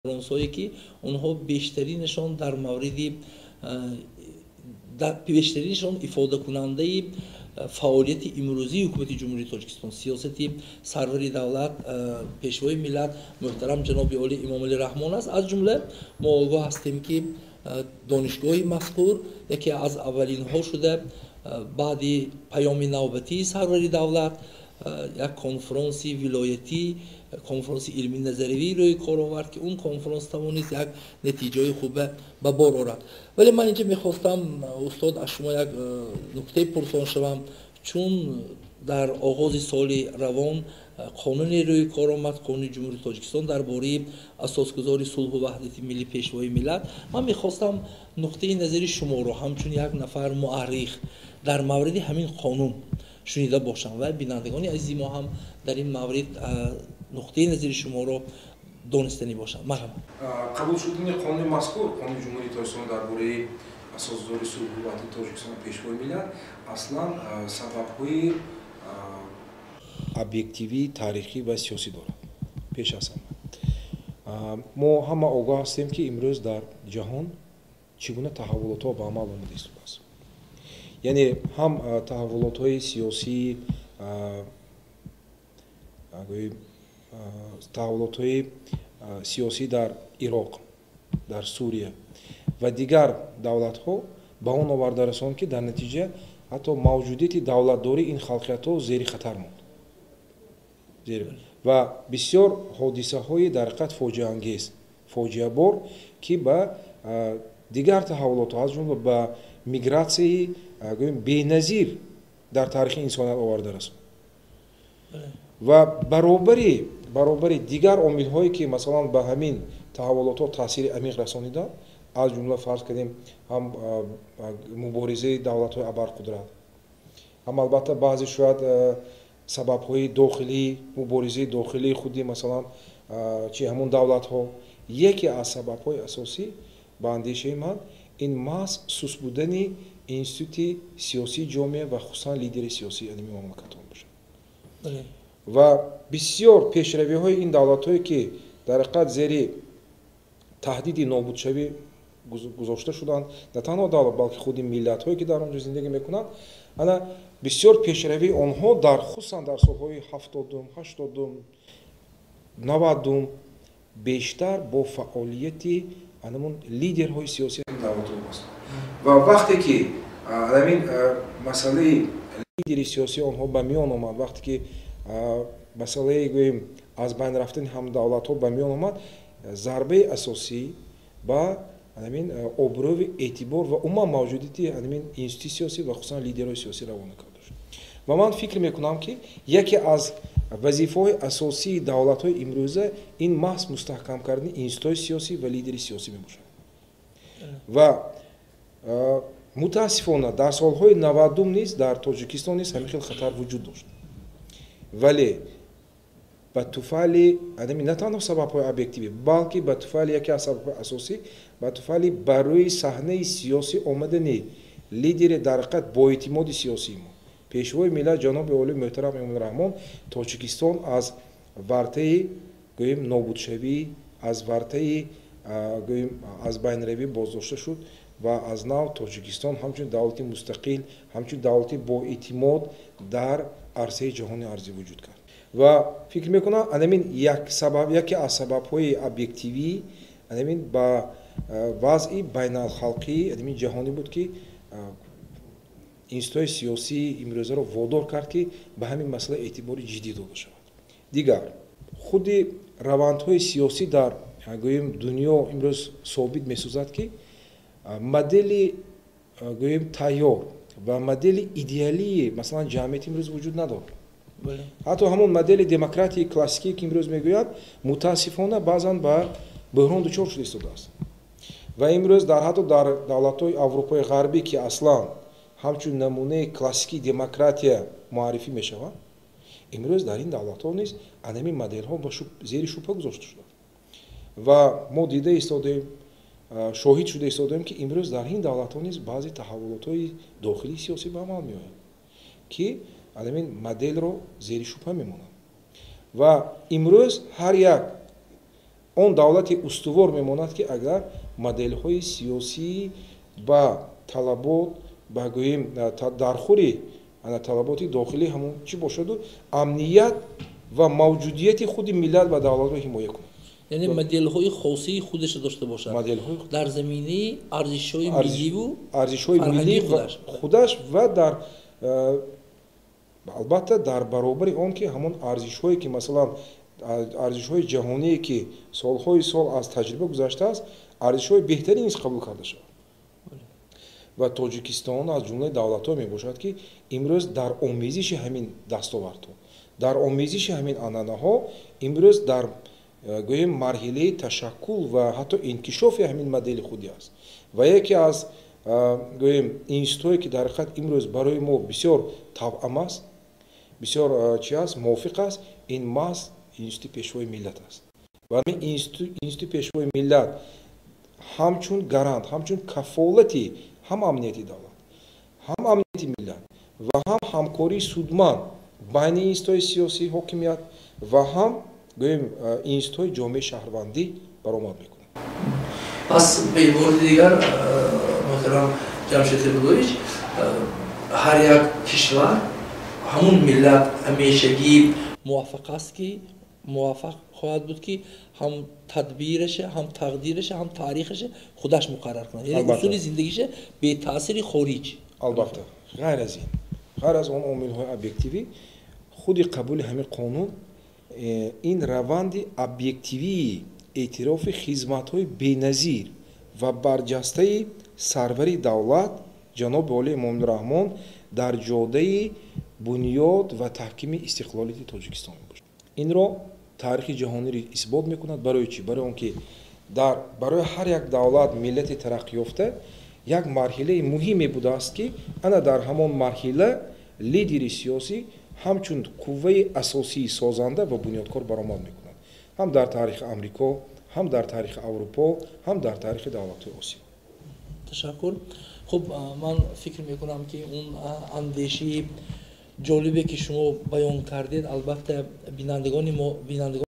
Конфронсҳое, ки онҳо бештаринашон дар мавриди, бештаринашон ифодакунандаи фаъолияти имрӯзии ҳукумати Ҷумҳурии Тоҷикистон, сиёсати сарвари давлат, Пешвои миллат, муҳтарам ҷаноби олӣ Эмомалӣ Раҳмон аст. Аз ҷумла мо огоҳ ҳастем, ки донишгоҳи мазкур яке аз аввалинҳо шуда, баъди паёми навбатии сарвари давлат як конфронси вилоятӣ, конфронси илмӣ назаривӣ рӯи кор овард, ки он конфронс тавонист як натиҷаи хубе ба бор орад. Вале ман инҷа мехостам, устод, аз шумо як нуктае пурсон шавам, чун дар оғози соли равон қонуне рӯи кор омад, Қонуни Ҷумҳурии Тоҷикистон дар бораи асосгузори сулҳу ваҳдати миллӣ, Пешвои миллат. Ман мехостам нуқтаи назари шуморо ҳамчун як нафар муаррих дар мавриди ҳамин қонун шунида бошам ва бинандагони азизи мо ҳам дар ин маврид нуқтаи назари шуморо донистанӣ бошанд. Марҳамат. Қабул шудани қонуни мазкур, Қонуни Ҷумҳурии Тоҷикистон дар бораи асосгузори сулҳу ваҳдати Тоҷикистон, Пешвои миллат, аслан сабабҳои объективӣ, таърихӣ ва сиёсӣ дорад. Пеш аз ҳама, мо ҳама огоҳ ҳастем, ки имрӯз дар ҷаҳон чӣ гуна таҳаввулотҳо ба амал омада истодааст, яъне ҳам таҳаввулотҳои сиёсӣ, таҳаввулотҳои сиёсӣ дар Ироқ, дар Сурия ва дигар давлатҳо ба он оварда расонд, ки дар натиҷа ҳатто мавҷудияти давлатдории ин халқиятҳо зери хатар монд ва бисёр ҳодисаҳои дар ҳақиқат фоҷиаангез, фоҷиабор, ки ба дигар таҳаввулотҳо, аз ҷумла ба мигратсияи, гӯем, беназир дар таърихи инсоният оварда расонд ва баробари дигар омилҳое, ки масалан ба ҳамин таҳаввулотҳо таъсири амиқ расониданд, аз ҷумла, фарз кардем, ҳам муборизаи давлатҳои абарқудрат, ҳам албатта баъзе шояд сабабҳои дохилӣ, муборизаи дохилии худи, масалан, чи ҳамун давлатҳо, яке аз сабабҳои асосӣ, ба андешаи ман, ин маҳз суст будани институти сиёсии ҷомеа ва хусусан лидери сиёсии аними мамлакатҳо бошад. Ва бисёр пешравиҳои ин давлатҳое, ки дар ҳақиқат зери таҳдиди нобудшавӣ гузошта шуданд, на танҳо давлат, балки худи миллатҳое, ки дар он ҷо зиндагӣ мекунанд, ана бисёр пешравии онҳо дар хусусан дар солҳои 70-ум, 80-ум, 90-ум бештар бо фаъолияти анамун лидерҳои сиёсии давлатҳо вобаста. Ва вақте ки анамин масъалаи лидери сиёсии онҳо ба миён омад, вақте ки масъалаи, гӯем, аз байн рафтани ҳамдавлатҳо ба миён омад, зарбаи асосӣ ба анамин обрӯи, эътибор ва умуман мавҷудияти анамин институти сиёсӣ ва хусусан лидерҳои сиёсӣ равона карда шуд. Ва ман фикр мекунам, ки яке аз вазифаҳои асосии давлатҳои имрӯза ин маҳз мустаҳкам кардани институтҳои сиёсӣ ва лидери сиёсӣ мебошад. Ва мутаассифона дар солҳои 90-ум низ дар Тоҷикистон низ ҳамин хел хатар вуҷуд дошт, вале ба туфайли адами на танҳо сабабҳои объективӣ, балки ба туфайли яке аз сабабҳои асосӣ, ба туфайли ба рӯи саҳнаи сиёсӣ омадани лидери дар ҳақиқат боэътимоди сиёсии мо, Пешвои миллат, ҷаноби олӣ муҳтарам Эмомалӣ Раҳмон, Тоҷикистон аз вартаи, гӯем, нобудшавӣ, аз вартаи, гӯем, аз байнравӣ боздошта шуд ва аз нав Тоҷикистон ҳамчун давлати мустақил, ҳамчун давлати боэътимод дар арсаи ҷаҳони арзи вуҷуд кард. Ва фикр мекунам, анамин як сабаб, яке аз сабабҳои объективӣ анамин ба вазъи байналхалқӣ, анамин ҷаҳонӣ буд, ки институтҳои сиёсии имрӯзаро водор кард, ки ба ҳамин масъала эътибори ҷиддӣ дода шавад. Дигар худи равандҳои сиёсӣ дар, гӯем, дунё имрӯз собит месозад, ки модели, гӯем, тайёр ва модели идеалии, масалан, ҷамъияти имрӯз вуҷуд надорад. Ҳатто ҳамон модели демократияи классикие, ки имрӯз мегӯянд, мутаассифона баъзан ба бӯҳрон дучор шуда истодааст. Ва имрӯз дар ҳатто дар давлатҳои Аврупои Ғарбӣ, ки аслан ҳамчун намунаи классикии демократия муаррифӣ мешаванд, имрӯз дар ин давлатҳо низ анамин моделҳо зери шубҳа гузошта шуданд. Ва мо дида истодаем, шоҳид шуда истодаем, ки имрӯз дар ин давлатҳо низ баъзе таҳаввулотҳои дохилии сиёсӣ ба амал меоянд, ки анамин моделро зери шубҳа мемонанд. Ва имрӯз ҳар як Он давлати устувор мемонад, ки агар моделҳои сиёсӣ ба талабот, ба гӯем, дархӯри талаботи дохилӣ ҳамон чӣ бошаду амният ва мавҷудияти худи миллат ва давлатро ҳимоя кунад. Яъне моделҳои хосии худашро дошта бошад дар заминаи арзишҳои милливу арзишҳои миллии худаш ва дар албатта дар баробари он ки ҳамон арзишҳое ки, масалан, арзишҳои ҷаҳоние ки солҳои сол аз таҷриба гузаштааст, арзишҳои беҳтарин низ қабул карда шавад. Ва Тоҷикистон аз ҷумлаи давлатҳо мебошад, ки имрӯз дар омезиши ҳамин дастовардҳо, дар омезиши ҳамин анъанаҳо, имрӯз дар гӯем марҳилаи ташаккул ва ҳатто инкишофи ҳамин модели худӣ аст. Ва яке аз гӯем институтҳое ки дар ҳақиқат имрӯз барои мо бисёр тавъам аст, бисёр чи аст, мувофиқ аст, ин маҳз институти Пешвои миллат аст. Ва ҳамин институти Пешвои миллат ҳамчун гарант, ҳамчун кафолати ҳам амнияти давлат, ҳам амнияти миллат ва ҳам ҳамкории судманд байни институтҳои сиёсии ҳокимият ва ҳам гӯем институтҳои ҷомеаи шаҳрвандӣ баромад мекунад. Пас ба иборати дигар, муҳтарам Ҷамшед Абдуллоевич, ҳар як кишвар, ҳамун миллат ҳамешагӣ муваффақ аст, ки муваффақ хоҳад буд, ки ҳам тадбираша, ҳам тақдираша, ҳам таърихаша худаш муқаррар кунад, яъне усули зиндагиша бетаъсири хориҷ. Албатта, ғайр аз ин, ғайр аз он омилҳои объективӣ, худи қабули ҳамин қонун ин раванди объективии эътирофи хизматҳои беназир ва барҷастаи сарвари давлат ҷаноби олӣ Эмомалӣ Раҳмон дар ҷодаи бунёд ва таҳкими истиқлолияти Тоҷикистон мебошад. Инро таърихи ҷаҳониро исбот мекунад. Барои чӣ? Барои он ки дар барои ҳар як давлат, миллати тараққиёфта як марҳилаи муҳиме будааст, ки ана дар ҳамон марҳила лидери сиёсӣ ҳамчун қувваи асосии созанда ва бунёдкор баромад мекунад, ҳам дар таърихи Амрико, ҳам дар таърихи Аврупо, ҳам дар таърихи давлатҳои Осиё. Ташаккур. Хуб, ман фикр мекунам, ки он андешаи ҷолибе ки шумо баён кардед, албатта бинандагони мо, бинандагони